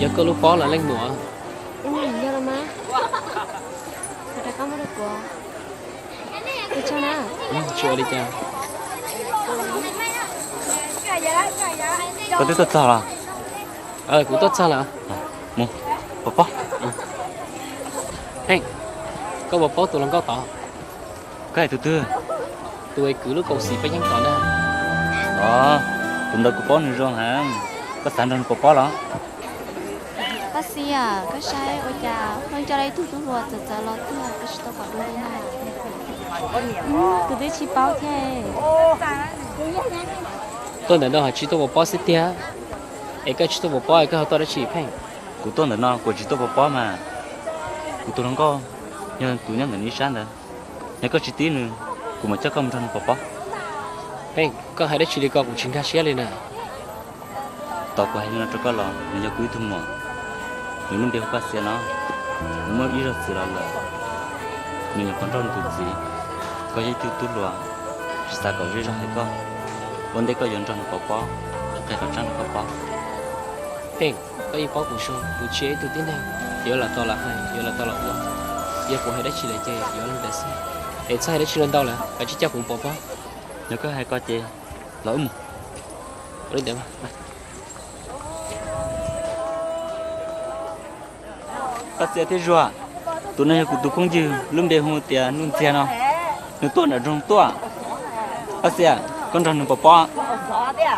Yog koj lub pob los leej muam? Yog los mas. Rov qab muab rau kuv. Ua tsaug na. Tsis ua li cas. Koj twb tuaj txog los? Kuv tuaj txog lawm. Mus, pov pob. Pheej, koj puas paub tus hluas nkauj tod? Koj hais tus twg? Tus es kwv lub kaum xim peb yeeb tod na. Os, tus ntawd kuv paub nws zoo heev. Koj xav nrog nws pov pob los? Paj Xia, koj saib ua cas pheej coj tau ib tug tub hluas txawv txawv los tuag, koj tsis tau pom dua li na. Kuv twb tsis paub thiab. Tuaj ntawm no ho tsis tuaj pov pob xwb tiag, es koj tsis tuaj pov pob es koj ho tuaj dab tsi Pheej? Kuv tuaj ntawm no kuv tsis tuaj pov pob mas. Kuv tus hluas nkauj yog tus nyob ntawm nws ib sab ntawd, yog koj tsis tib nws, kuv mam coj koj mus nrog nws pov pob. Pheej, koj hais dab tsi li ko kuv tsis nkag siab li na. Tos kuv hais li no rau koj los, nws yog kuv ib tug muam, nws lub npe hu Paj Xia no. Nws muaj ib zaug txiv los lawm, nws nyuam qhuav nrauj nws tus txiv. Koj yog ib tug tub hluas, tsis xav kom zej zog hais koj, ua ntej koj yuav nrog nws pov pob, qhia qhov tseeb rau koj paub. Pheej, koj yeej paub kuv zoo, kuv tsis yog ib tug tib neeg yuav lam tau lam hais, yuav lam tau lam ua. Yog kuv hais dab tsi lawm ces yuav li ntawd xwb, es txhob hais dab tsi ntau lawm, koj cia li coj kuv mus pov pob. Yog koj hais ko ces los wb mus. Paj Xia thiab Zuag, tus no yog kuv tus phooj ywg lub npe hu tias Nuj Ntxiag no, nws tuaj nram nroog tuaj. Paj Xia, koj nrog nws pov pob,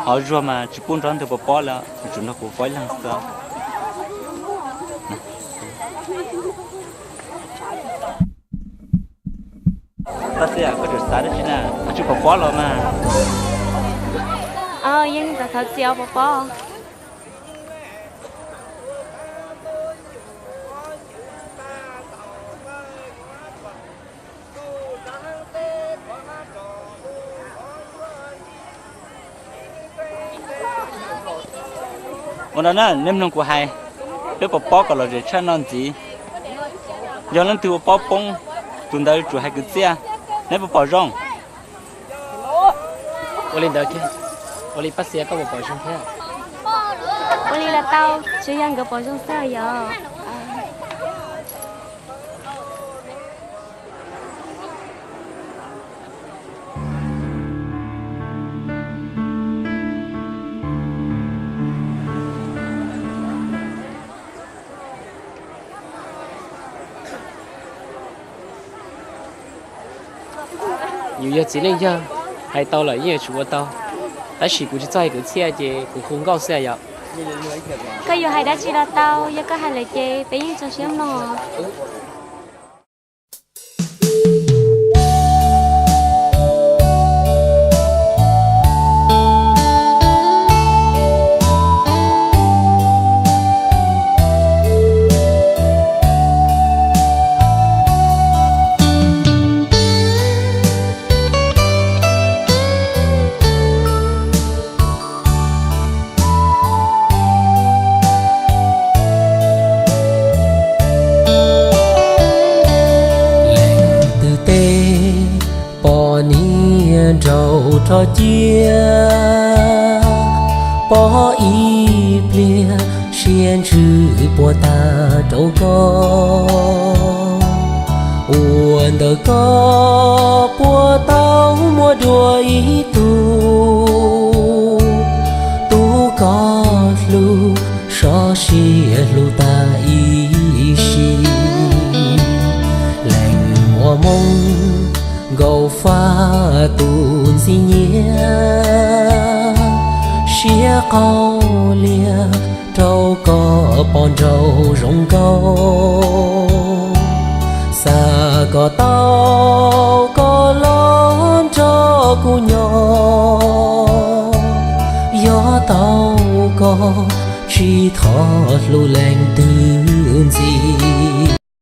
ho Zuag mas tsis pub nrog nws pov pob li, nws tsuas nrog kuv pov ib leeg xwb. Paj Xia, koj tseem xav dab tsi na, koj tsis pov pob los mas. Yeej xav thov txim os pov pob. Ua no na, neb mloog kuv hais, peb pov pob kom lom zem tshaj no ntxiv. Yog leej twg ua pob poob, tus ntawd yuav tsum hais kwv txiaj. Neb puas pom zoo? Ua li ntawd thiab, ua li Paj Xia koj puas pom zoo thiab? Ua li los tau, tsuas yog nkawd pom zoo xwb yom. Yus yog txiv neej yawg, hais tau lawm yeej yuav tsum ua tau, tab sis kuv tsis txawj hais kwv txhiaj ces kuv hu nkauj xwb yom. Koj yuav hais dab tsi los tau, yog koj hais lawm ces peb yeej tso siab mloog. Leej twg tej poj niam nraug rho cia, pom ib pliag siab ntsws puas tag rau koj. Ua ntawm koj puas tau muaj dua ib tug, tug koj hlub, sov siab hlub tag ib sim. Leej muaj hmoo nkaus faj tus ntxim nyiam, siab qau lias rau koj pom nraug zoo nkauj. Xav kom tau koj los nrog kuv nyob, yog tau koj tsis thov hlub leej twg ntxiv.